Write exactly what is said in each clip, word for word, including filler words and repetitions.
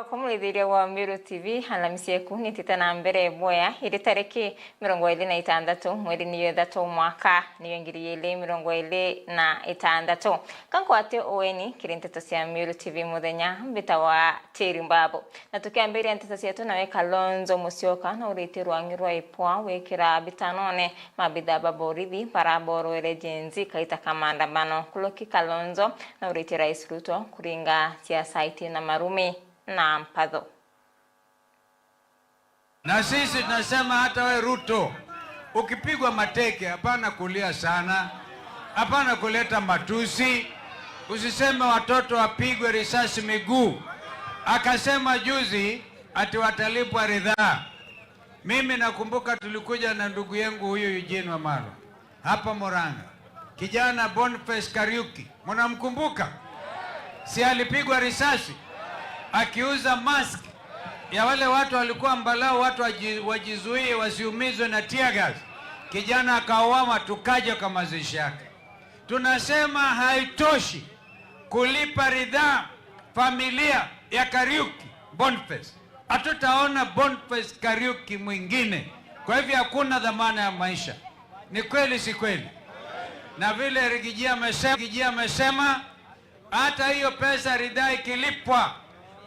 Kwa murithiria wa Meru T V, Alhamisi eku nitite na mbere bwea, iri tariki mirongo iri na itantatu, mweri niyo ithatu, mwaka niyo ngiri igiri mirongo iri na itantatu. Kankwate ueni kiri nteto cia Meru T V muthenya, mbitawa Teri Mbabu. Na tukiambiria nteto cietu, nawe Kalonzo Musyoka na urite rwangi rwa ipwa wikira bitanone mabitha ba borithi baraborwere Gen Z kaita ka maandamano. Kuruki Kalonzo na urite Rais Ruto kuringa siasa iti na marumi na mpatho. Na sisi tunasema hata we Ruto, ukipigwa mateke, hapana kulia sana, hapana kuleta matusi, usiseme watoto wapigwe risasi miguu. Akasema juzi ati watalipwa ridhaa. Mimi nakumbuka tulikuja na ndugu yangu huyu Eugene Wamalwa hapa Murang'a, kijana Boniface Kariuki, mnamkumbuka? Si alipigwa risasi akiuza mask ya wale watu walikuwa ambalau watu waji-, wajizuie wasiumizwe na tear gas. Kijana akauawa, tukaja kwa mazishi yake. Tunasema haitoshi kulipa ridhaa familia ya Kariuki Boniface. Hatutaona Boniface Kariuki mwingine. Kwa hivyo hakuna dhamana ya maisha. Ni kweli, si kweli? Na vile Rigiji amesema, Rigiji amesema, hata hiyo pesa ridhaa ikilipwa,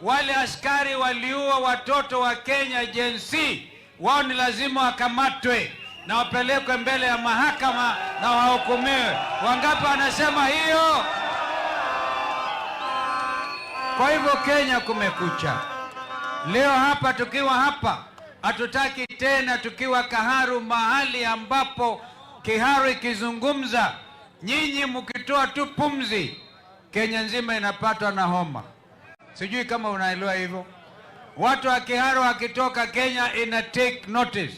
wale askari waliua watoto wa Kenya Gen Z, wao ni lazima wakamatwe na wapelekwe mbele ya mahakama na wahukumiwe. Wangapi wanasema hiyo? Kwa hivyo Kenya kumekucha. Leo hapa tukiwa hapa, hatutaki tena tukiwa Kiharu, mahali ambapo Kiharu ikizungumza, nyinyi mkitoa tu pumzi, Kenya nzima inapatwa na homa. Sijui kama unaelewa hivyo. Watu wa Kiharu wakitoka, Kenya ina take notice.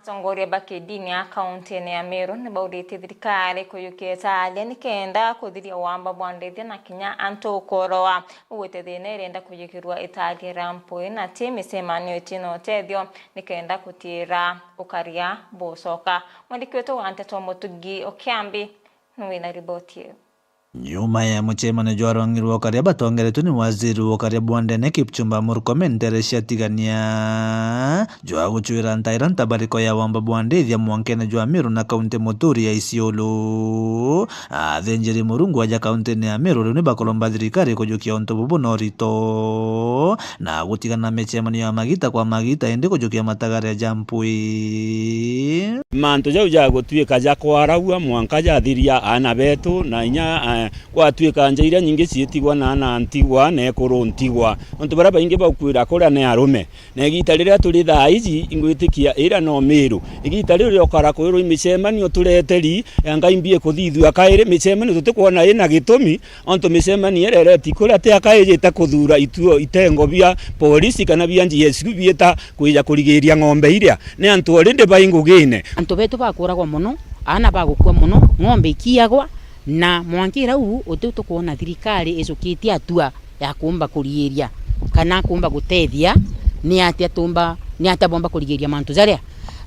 Atongoria ba kidini a kaunti-ini ya Meru ni bauritie thirikari kujukia itaaria nikenda kuthiria wamba bwa ndithia na kinya antu ukoroa. Ugwite thina irenda kujukirua itaaria ria mpwi na ti micemanio itina utethio nikenda kutiira ukaria bucoka. Mwandiki wetu wa nteto Mutugi Okiambi ni wina riboti iu. Nyuma ya mucemanio jwa rwangi rwa ukaria batongeretwe ni waziri wa ukaria bwa ndene Kipchumba Murkomen nteere cia Tigania jwa gucwira ntaira ntabariko ya wamba bwa ndithia mwankene jwa Meru na kaunti muturi ya Isiolo, athinjiri Murungu aja kaunti-ini ya Meru riu ni bakuromba thirikari kujukia untu bubu na urito na gutigana na micemanio ya magita kwa magita, indi kujukia matagaria ja mpwi. Mantu jau ja gutuika ja kwaragua mwanka jathiria aana betu, na inya, eh, gwatuika nja iria nyingi ciitigwa na aana ntigwa na ekuru ntigwa. Nontu baria baingi baukwira kuria ni arume. Na igita riria turi thaa iji, ingwitikia iria no Miru. Igita riu riokara kwirwa imicemanio tureteri, ya Ngai mbie kuthithua kairi, micemanio tutikwona ina gitumi, ontu micemanio iria ireti kuria ti akaijite kuthuura ituo itengo bia polisi kana bia G S U biita kwija kurigiria ng'ombe iria. Ni antu already bai ngugine. Antu betu bakuragwa mono, aana bagukua mono, ng'ombe ikiagwa, na mwanka irau uti tukwona thirikari ijukitie atua ya kuumba kurigiria kana kuumba gutethia ni atia tumba, ni atia bomba kurigiria mantu jaria.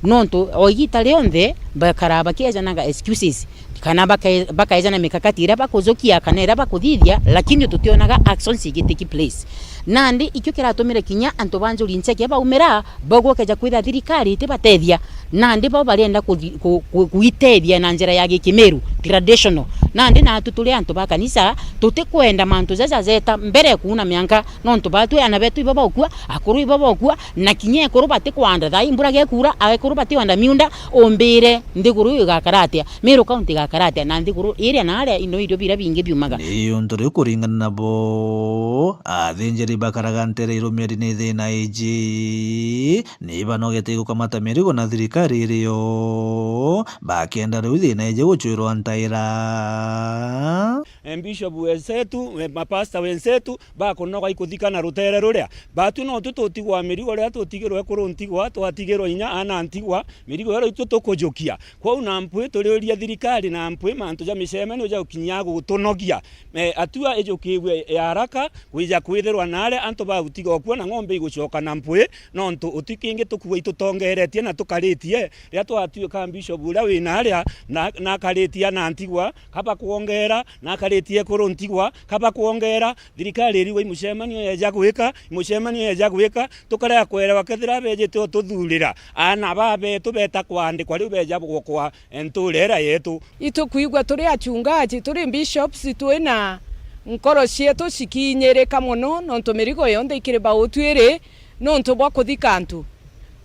Nontu o igita rionthe bakara bakiejanaga excuses, kana bake-, bakaejana mikakati iria bakujukia kana iria bakuthithia, lakini tutionaga actions igitake place. Nandi ikio kiratumire kinya antu ba Njuri Ncheke baumira, bagwokeja kwithira thirikari itibatethia. Nandi bo barienda kuthi-, ku-, ku-, kuitethia na njira ya gikimiru, traditional. Nandi natu turi antu ba kanisa, tutikwenda mantu jaja jeta mbere kuuna mianka, nontu batwi ana betu ibo baukua, akuru ibo baukua, na kinya ekuru batikwanda. Thaa ii mbura gekura, ekuru batikwanda miunda, umbire nthiguru iu igakara atia? Meru County igakara atia? Na nthiguru iria na aria ino irio biria bingi biumaga. Ni untu riu kuringana nabo, athinjiri bakaraga ntere irumiari ni thina iji, ni banogete gukamata mirigo na thirikari irio, bakenda riu thina iji gucwirwa ntaira. Eh, Bishop wensetu, eh, mapasta wensetu, bakunoga ikuthikana rutere ruria. Batu no tu tutigwa mirigo riria tutigirwe ekuru ntigwa, twatigirwa inya aana ntigwa, mirigo iria itu tukujukia. Kwou na mpwi turiuria thirikari na mpwi mantu ja micemanio ja gukinya gutunogia. Eh, atua ijukigwe ya haraka, kwija kwithirwa na aria antu bagutiga okua na ng'ombe igucoka na mpwi, nontu uti kingi tukua itutongeretie na tukaritie. Riria twatuika Bishop uria wina aria na, na akaritie ana ntigwa, kaba kwongera, na akari- Ritie kuru ntigwa, kaba kwongera, thirikari iriuga imucemanio yeja gwika, imucemanio yeja gwika, tukarega kwerewa kethira bejite o tuthurira aana ba betu beta kwandikwa riu beja gwokwa ntuura iria yetu. Itukwigua turi achungaji, turi bishops, twina nkoro cietu cikinyirika mono, nontu mirigo yonthe ikiri bautu iri nontu bwa kuthika antu.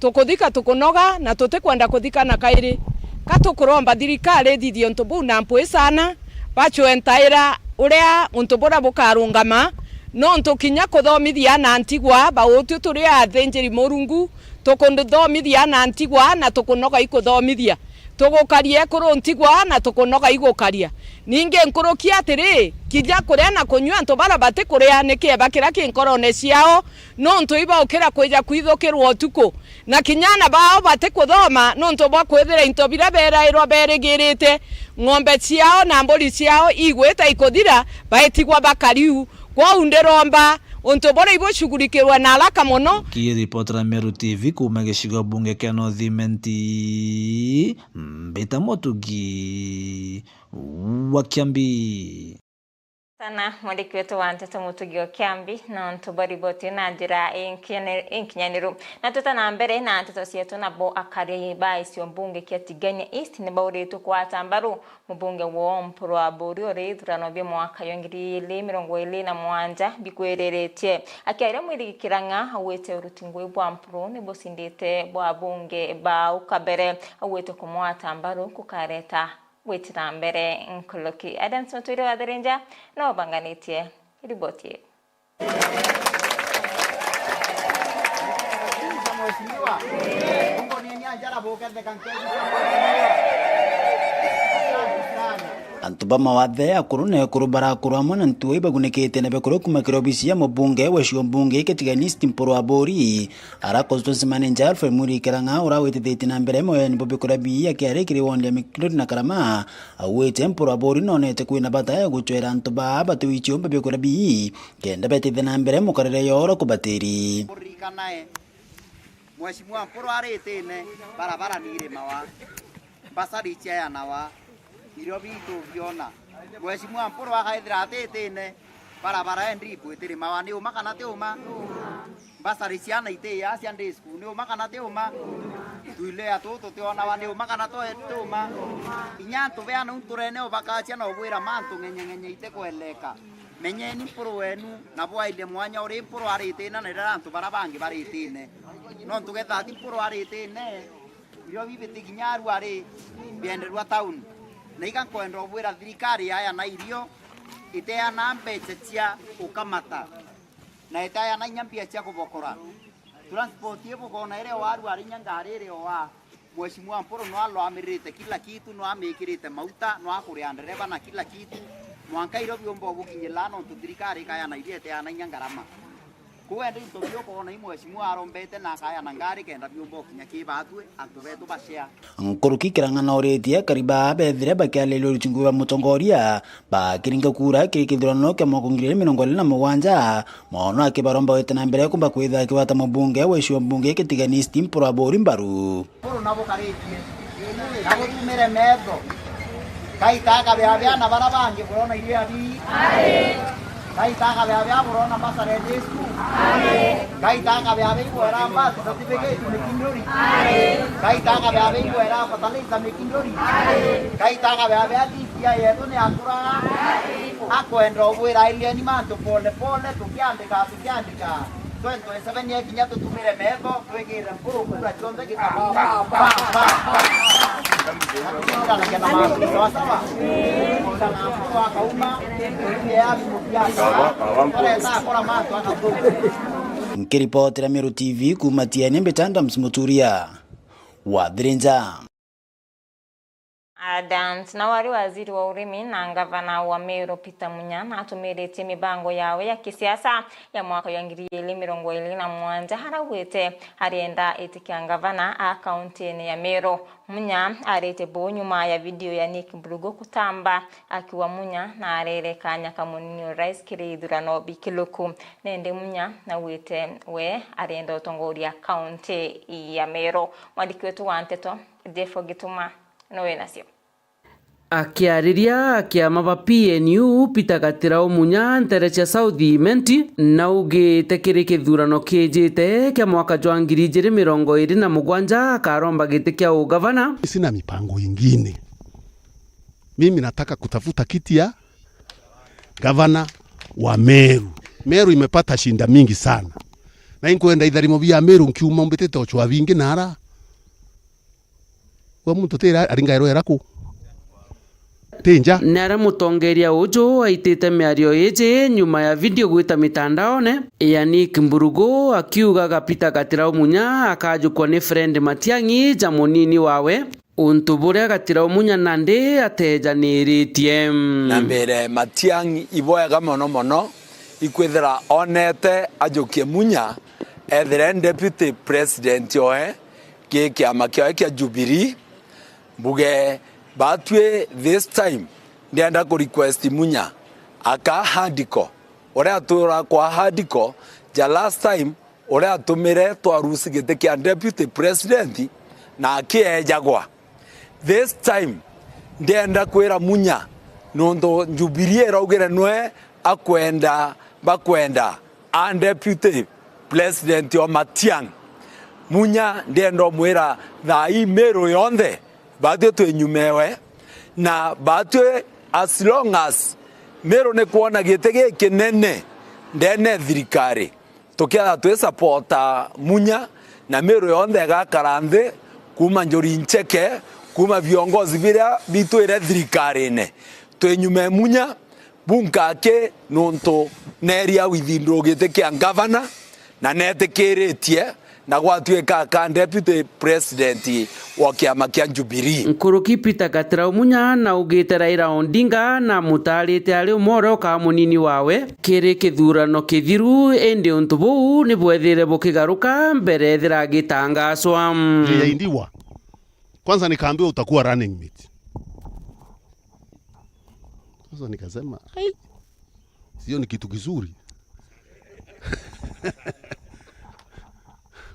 Tukuthika tukunoga na tutikwenda kuthika na kairi. Ka tukuromba thirikari ithithie untu buu na mpwi sana, bacwentaira uria untu buria bukarungama, nontu kinya kuthomithia aana ntigwa, bautu turi athinjiri Murungu, tukuthomithia aana ntigwa na tukunoga ikuthomithia. Tugukaria ekuru ntigwa na tukunoga igukaria. Ningi nkuruki atiri, kinya kuria na kunyua antu baria batikuria ni kieba kiria ki nkorone ciao, nontu ibaukira kwija kwithukirwa utuku. Na kinya aana bao batikuthoma nontu bwa kwithira into biria berairwa berigirite, ng'ombe ciao na mburi ciao igwita ikuthira, baitigwa bakariu. Kwou ndiromba untu buria ibucugurikirwe na haraka mono. Ki ripoti ra Meru T V kuuma gicigo bunge kia North Imenti, Mbita Mutugi wa Kiambi. Sana mwandiki wetu wa nteto Mutugi wa Kiambi, nontu bwa riboti na njira inkinyani-, inkinyaniru. Na twita na mbere na nteto cietu, nabo akari ba icio mbunge kia Tigania East ni bauritwe kwata mbaru mubunge woo Mpuru Aburi uri ithurano bia mwaka jwa ngiri igiri mirongo iri na mugwanja bikwiriritie. Akiaria Mwirigi Kirang'a augite uruti ngui bwa Mpuru ni bucindite bwa bunge ba au kabere, augite kumwata mbaru kukareta gwitira mbere nkuruki. Adams Mutwire wa Thirinja no ubanganitie riboti ii. Antu ba mawathe, akuru na ekuru barakurwa amwe na ntuo ibagunikite na bikuru kuma kiri obisi ya mubunge wa cio mbunge Kitiganist Mpuru Aburi. Ara constituency manager Alfred Mwirigi Kirang'a, ura witithitie na mbere moyani bwa bikura bii akiaria kiri wondi ya Mikinduri na Karama, augite Mpuru Aburi nonete kwina bata ya gucwera antu baa batiwi ciumba bikura bii, kenda betithia na mbere mukarire yoro kubatiri. Kuririkanae, Mheshimiwa Mpuru aritine, barabara ni irimawa, mbasari ciayanawa, irio bitu biona. Mheshimiwa Mpuru akaithira atitine, barabara ya Ndribu itirimawa, ni uma kana ti uma? Mbasari ciana itiya cia day school, ni uma kana ti uma? Tuilea tutu tutionawa, ni uma kana to-, ti uma? Inya antu beana unturene ubakacia na ubwira mantu ng'enye ng'enye itikweleka. Menyeni Mpuru wenu, na bwaile mwanya uri Mpuru aritina na riria antu bara bangi baritine. Nontu getha ti Mpuru aritine, irio bibiti kinya arua ri bienderwa town. Na iga nkwenda ubwira thirikari yaya na irio iteana mbeca cia ukamata, na iteana inya mbia cia kubokora. Transport ibukona iri o arua ri inya ngari iri o a. Mheshimiwa Mpuru no alwamirite kila kitu, no amikirite mauta, no akuria ndereba na kila kitu. Mwanka irio biumba ugukinyira nontu thirikari ikayana irio iteana inya ngarama. Kwou endi into biu ukoona i mheshimiwa arombete na akayana ngari kenda biumba ukinya ki batwi, antu betu bacea. Nkuruki Kirang'a nauritie akari baa bethire bakiariria uruti ngui bwa mutongoria, bakiringa kura kiri kithurano kia mwaka ngiri igiri mirongo iri na mugwanja, mono akibaromba gwita na mbere kumba kwithira akigwata mubunge wa icigo mbunge Kitiganist Mpuru Aburi mbaru. Mpuru na bukaritie, na butumire metho. Ngai ta akabe abe aana bara bangi burona irio abii. Ngai ta akabe abe aburona mbasare Jesu. Ngai ta akabe abe igwera mbati certificate Mikinduri. Ngai ta akabe abe igwera fertilizer Mikinduri. Ngai ta akabe abe athithia yetu ni akura. Akwenda ubwira airieni mantu pole pole, tukiandika, tukiandika. Twenty twenty-seven yekinya tutumire metho, twikire Mpuru kura cionthe gikabuu. Tukiringanagia na mantu sawa sawa. Kana Mpuru akauma, tuinge yaku mukiasa. Arenda akora mantu akathuka. Nkiripotera Meru T V kuuma Tiene, mbita Adams Muturia wa Thirinja. Adams, na wari waziri wa urimi na ngavana wa Meru Peter Munya natumiritie mibango yawe ya kisiasa ya mwaka ya ngiri igiri mirongo iri na mugwanja, araugite arienda itikia ngavana a kauntini ya Meru. Munya arite buu nyuma ya video ya Nick Brugo kutamba, akiuga Munya narere kanya ka munini urais kiri ithurano bikiluku. Nende Munya naugite we arienda utongoria kaunti ya Meru. Mwandiki wetu wa nteto Jeff Gituma nowe nacio. Akiariria akiama ba P N U, Peter Gatirau Munya, ntere cia South Imenti, naugite kiri kithurano kiijite kia mwaka jwa ngiri ijiri mirongo iri na mugwanja akaromba giti kia ugavana. Sina mipango ingine. Mimi nataka kutafuta kiti ya gavana wa Meru. Meru imepata shinda mingi sana. Na inkwenda itharimo bia Meru nkiuma mbitite ochwa bingi nara. We muntu tira aringairwe era ku? Ti nja. Ni aria mutongeria uju aitite miario iji nyuma ya video gwita mitandaone ya Nick Mburugu akiugaga Peter Gatirau Munya akajukwa ni Fred Matiang'i ja munini wawe, untu buria Gatirau Munya nandi atejaniritie. Na mbere, Matiang'i, ibwega mono mono ikwithira onete ajukie Munya ethire deputy president oe ki kiama kiawe kia Jubilee, mbuge batwi this time ndienda ku request Munya aka hardcore uria atura kwa hardcore ja last time uria atumire twarusi giti kia deputy president na akiejagwa. This time ndienda kwira Munya nontu Jubilee iraugire nwe akwenda bakwenda a deputy president o Matiang. Munya ndienda umwira thaa ii Meru yonthe batwi twi nyumewe, na batwi as long as Meru ni kwona giti gikinene ndene thirikari, tukiatha twisapota Munya na Meru yonthe igakara nthi, kuma Njuri Ncheke, kuma viongozi biria bitwire thirikarine twi nyume Munya. Bunkaki nontu neria withindrugite kia ngavana na netikiritie na gwatuika aka deputy president wa kiama kia Jubilee. Nkuruki Peter Gatirau Munya naugite Raila Odinga na mutarite ari umwe uria ukaa munini wawe kiri kithurano kithiru, indi untu buu ni bwethire bukigaruka mbere ethira agitangacwa. Ndio yaindiwa. Kwanza nikaambiwa utakuwa running mate. Sasa nikasema, "Ai, sio ni kitu kizuri."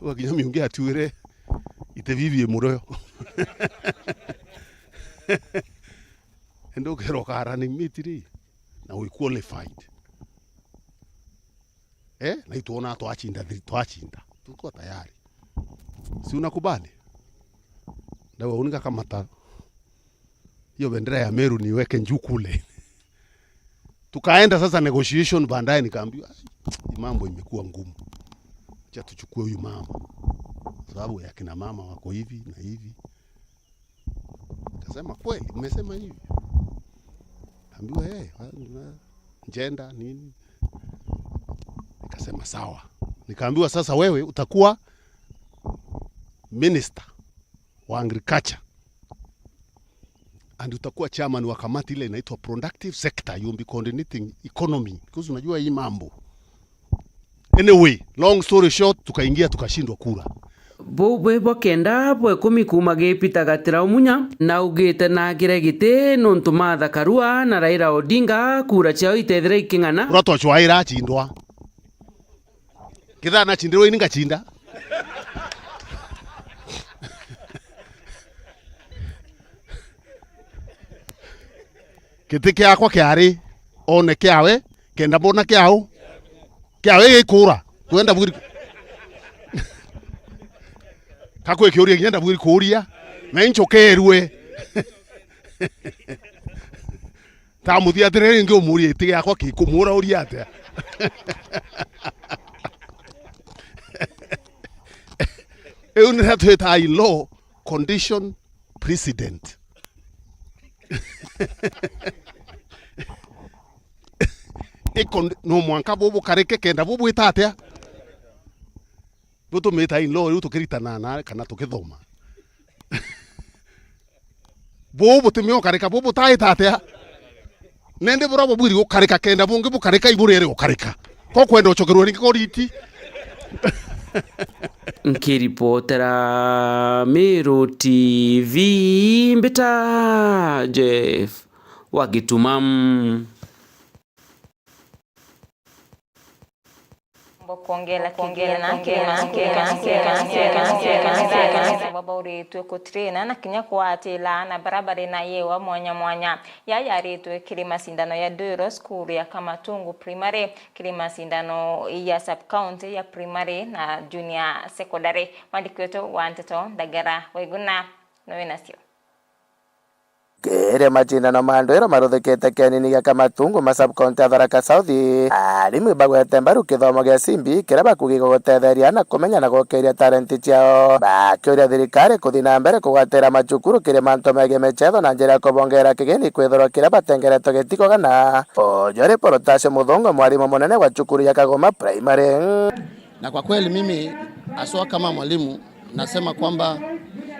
Wa kinya miungi atuire ite bibi muroyo. Ende ukero ka running mate ri, na we qualified. Eh, na itwona twachinda, thi-, twachinda. Tuko tayari. Si unakubali? Ndawa unika kamata. Hiyo bendera ya Meru niweke juu kule. Tukaenda sasa negotiation, baadaye nikaambiwa, "Ai, hii mambo imekuwa ngumu. Acha tuchukue huyu mama. Sababu ya kina mama wako hivi na hivi." Nikasema, "Kweli, mmesema hivi?" Ambiwa, "Eh, wa-, wa-, gender, nini?" Nikasema, "Sawa." Nikaambiwa, "Sasa wewe utakuwa minister wa agriculture. And utakuwa chairman wa kamati ile inaitwa productive sector. You'll be coordinating economy." Because unajua hii mambo. Anyway, long story short, tukaingia tukashindwa kura. Buu bwi bwa kenda bwa ikumi kuuma gi Peter Gatirau Munya, na augite naagire giti nontu Martha Karua na Raila Odinga kura ciao itethira iking'ana. Uria twacwaira acindwa. Kethira nacindirwe ini ngacinda. Giti kiakwa kiari one kiawe, kenda mbona kiau. Kiawe gikura. Kwenda bwiri. Kakwe kiuria kinya ndabwiri kuuria. Na incho kerue. Tamuthiatire ringi umurie giti giakwa kikumura uria atia? Iu niria twitaga in law condition precedent. Iko no mwanka bubu karike kenda bubu ita atia? Butumita in law riu tukiritana na kana tukithoma. Buu butimio ukarika, buu butaita atia? Nendi buria bubwiri gukarika kenda bungi bukarika iburi eri gukarika. Ko kwenda ucokerwe ringi ko riti? Nkiripotera Meru T V, mbita Jeff wa Gituma. Kwongela kigina, baba uritwe kutrina na kinya kwatila na bara bari na yewa mwanya mwanya. Ya yaritwe kiri macindano ya Ndwiro, cukuru ya Kamatungu Primary, kiri macindano ya sub-county ya primary na junior secondary. Mwandiki wetu wa nteto Ndagara Waiguna nowe nacio. Kiri macindano ma Ndwiro maruthikite kienini gia Kamatungu ma sub-county ya Tharaka South, arimu ibagwete mbaru kithomo gia C B E kiria bakugi gugutetheria na kumenya na gukiria talenti ciao. Bakiuria thirikari kuthi na mbere kugwatira macukuru kiri mantu megii michetho na njira ya kubongera kigini kwithirwa kiria batengeretwe gitikogana. Uju ari Porotasio Muthungu, mwarimu munene wa cukuru ya Kagoma Primary. Na kwa kweli mimi haswa kama mwalimu nasema kwamba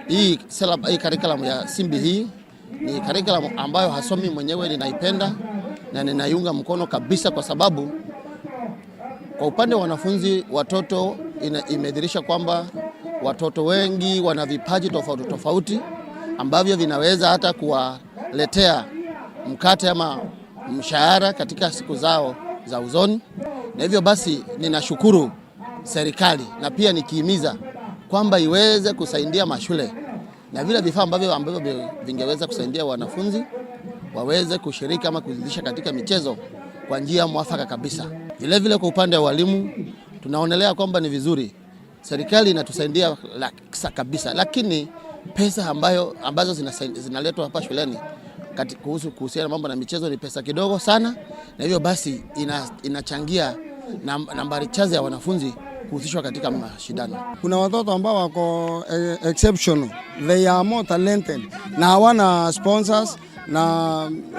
hii syllab-, hii curriculum ya C B E ni curriculum ambayo haswa mimi mwenyewe ninaipenda na ninaiunga mkono kabisa, kwa sababu kwa upande wa wanafunzi, watoto, ina-, imedhihirisha kwamba watoto wengi wana vipaji tofauti tofauti ambavyo vinaweza hata kuwaletea mkate ama mshahara katika siku zao za usoni. Na hivyo basi ninashukuru serikali na pia nikihimiza kwamba iweze kusaidia mashule na vile vifaa ambavyo, ambavyo vi-, vingeweza kusaidia wanafunzi waweze kushiriki ama kujihusisha katika michezo kwa njia mwafaka kabisa. Vile vile kwa upande wa walimu, tunaonelea kwamba ni vizuri serikali inatusaidia la-, sa-, kabisa, lakini pesa ambayo, ambazo zinasai-, zinaletwa hapa shuleni kati-, kuhusu, kuhusiana na mambo na michezo ni pesa kidogo sana, na hivyo basi ina-, inachangia nam-, nambari chache ya wanafunzi kuhusishwa katika mashindano. Kuna watoto ambao wako, eh, exceptional, they are more talented, na hawana sponsors, na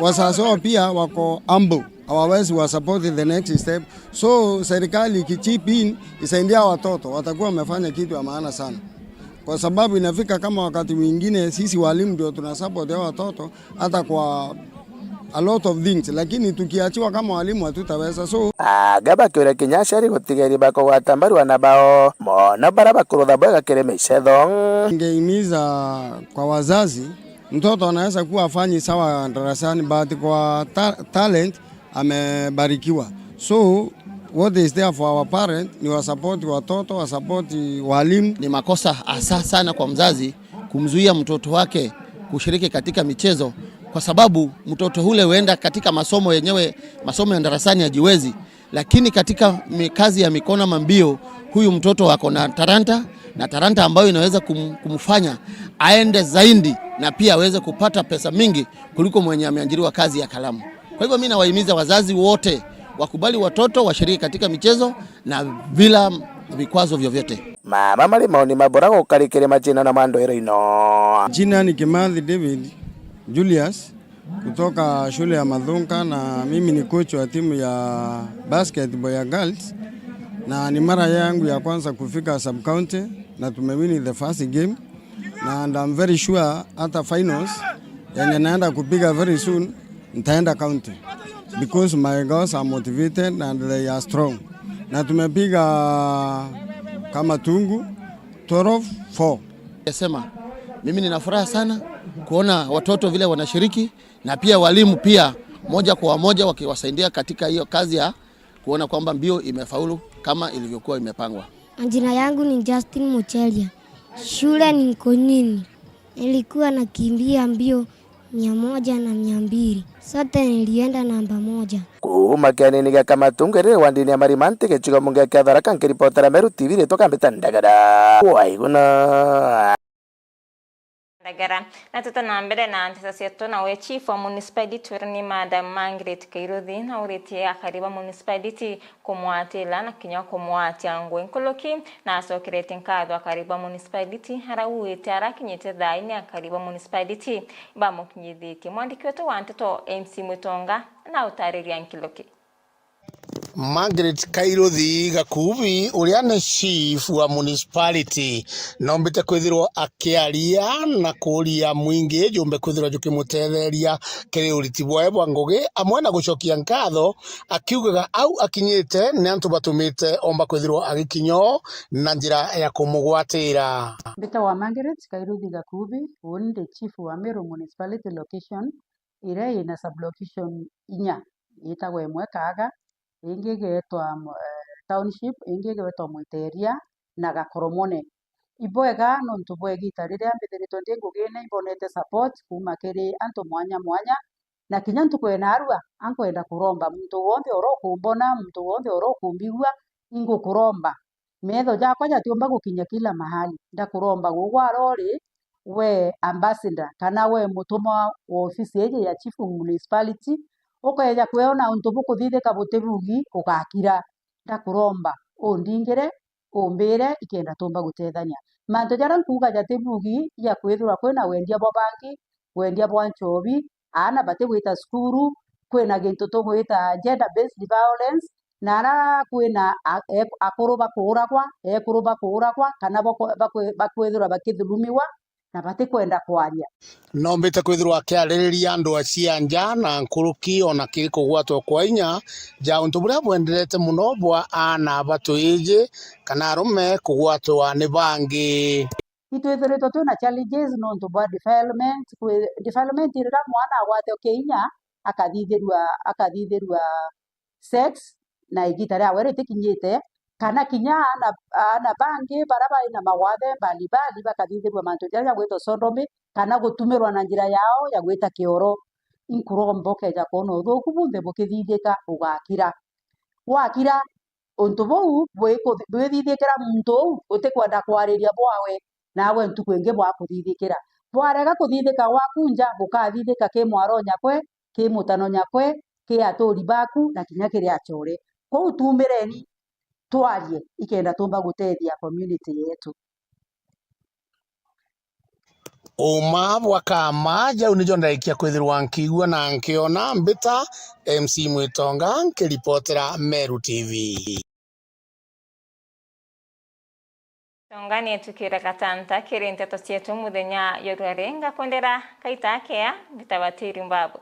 wazazi wao pia wako humble, hawawezi wa support the next step. So serikali ikichip in, isaidia watoto, watakuwa wamefanya kitu ya maana sana, kwa sababu inafika kama wakati mwingine sisi walimu ndio tuna support hao watoto hata kwa a lot of things, lakini tukiachiwa kama walimu hatutaweza. So aga bakiuria kinya aciari gutigeria bakugwata mbaru ana bao, mono bara bakurutha bwega kiri michetho. Ningehimiza kwa wazazi, mtoto anaweza kuwa afanyi sawa darasani, but kwa ta-, talent amebarikiwa. So what is there for our parent ni wasupport watoto, wasupport walimu. Ni makosa hasa sana kwa mzazi kumzuia mtoto wake kushiriki katika michezo, kwa sababu mtoto ule huenda katika masomo yenyewe, masomo ya darasani hajiwezi, lakini katika mi-, kazi ya mikono ama mbio, huyu mtoto ako na talanta, na talanta ambayo inaweza kum-, kumfanya aende zaidi na pia aweze kupata pesa mingi kuliko mwenye ameajiriwa kazi ya kalamu. Kwa hivyo mimi nawahimiza wazazi wote wakubali watoto washiriki katika michezo na bila vikwazo vyovyote. Mama mari maoni mabura gukarikire macindano ma Ndwiro ino. Jina ni Kimathi David Julius kutoka shule ya Mathunga, na mimi ni coach wa timu ya basketball ya girls, na ni mara yangu ya kwanza kufika sub county na tumewini the first game, na and I'm very sure hata finals yenye naenda kupiga very soon nitaenda county because my girls are motivated and they are strong, na tumepiga Kamatungu twelve four. Nasema mimi nina furaha sana kuona watoto vile wanashiriki na pia walimu pia moja kwa moja wakiwasaidia katika hiyo kazi ya kuona kwamba mbio imefaulu kama ilivyokuwa imepangwa. Majina yangu ni Justin Mucheria. Shule ni Nkonyini. Nilikuwa nakimbia mbio mia moja na mia mbili. Sote nilienda namba moja. Kuuma kianini gia Kamatungu riri wandini ya Marimanti gicigo mbunge kia Tharaka, nkiripotera Meru T V ritwa Kambita Ndagara. Waiguna. Ndagara. Na tuta na mbere na nteto cietu, nawe chief wa municipality uria ni Madam Margaret Kairuthi nauritie akari ba municipality kumwatira na kinya kumwatia ngugi nkuruki, na acokeretie nkatho akari ba municipality aria auite arakinyite thaini akari ba municipality bamukinyithitie. Mwandiki wetu wa nteto M C Mwitonga na utariria nkuruki. Margaret Kairuthi Gakubi, uria ni chief wa municipality, noombite kwithirwa akiaria na kuuria mwingi jumbe kwithirwa jukimutetheria kiri uriti bwae bwa ngugi, amwe na gucokia nkatho, akiugaga au akinyite ni antu batumite omba kwithirwa agikinya o na njira ya kumugwatira. Mbitagwa Margaret Kairuthi Gakubi, uni ndi chief wa Meru Municipality Location, iria ina sub-location inya, itagwa imwe Kaaga, ingi igeetwa, eh, Township, ingi igwetwa Mwiteria na Gakoromone. Ibwega nontu bwa igita riria mbithiritwe ndi ngugine, imbonete support kuuma kiri antu mwanya mwanya, na kinya ntuku ya naarua, ankwenda kuromba muntu wonthe uria ukumbona, muntu wonthe uria ukumbigua, ingukuromba. Metho jakwa jatiumba gukinya kila mahali. Ndakuromba gugu aria uri, we ambassador, kana we mutumwa wa ofisi iji ya chief municipality, ukeeja kwona untu bukuthithika buti bugi, ugakira. Ndakuromba undingire, umbire, ikenda tumba gutethania. Mantu jaria nkuuga jati bugi, ja kwithirwa kwina wendia bwa bangi, wendia bwa nchobi, aana bati gwita cukuru, kwina gintu tugwita gender based violence, na aria kwina a-, e-, akuru bakuuragwa, ekuru bakuuragwa, kana bako-, bakwe-, bakwithirwa bakithulumiwa, na batikwenda kwaria. Noombite kwithirwa akiaririria andu a cia nja na nkuruki ona kiri kugwatwa kwa inya ja untu buria bwenderete mono bwa aana batwiji kana arume kugwatwa ni bangi. Itwithiritwe twina challenges nontu bwa defilement, kwi-, defilement riria mwana agwatwa kinya akathithirua, akathithirua sex na igita riawe ritikinyite, kana kinya aana, aana bangi baria bai na mawathe mbalimbali bakathithirua mantu jaria jagwitwa sodomy, kana gutumirwa na njira yao ya gwita kioro. Inkuromba ukeja kwona uthuuku bunthe bukithithika, ugakira. Wakira, untu buu bwiku-, bwithithikira muntu uu utikwenda kwariria bwawe, nawe ntuku ingi bwakuthithikira. Bwarega kuthithika gwaku nja, bukathithika ki mwaro nyakwe, ki mutano nyakwe, ki aturi baku, na kinya kiri achore. Kwou tuumireni, twarie, ikenda tumba gutethia community yetu. Uma bwa kama, jau nijo ndarikia kwithirwa nkiigua na nkiona. Mbita M C Mwitonga, nkiripotera Meru T V. Tonganie tukire gatanta kiri nteto cietu muthenya jwa rwari, ngakwendera kaita akea, mbita Batiri Mbabu.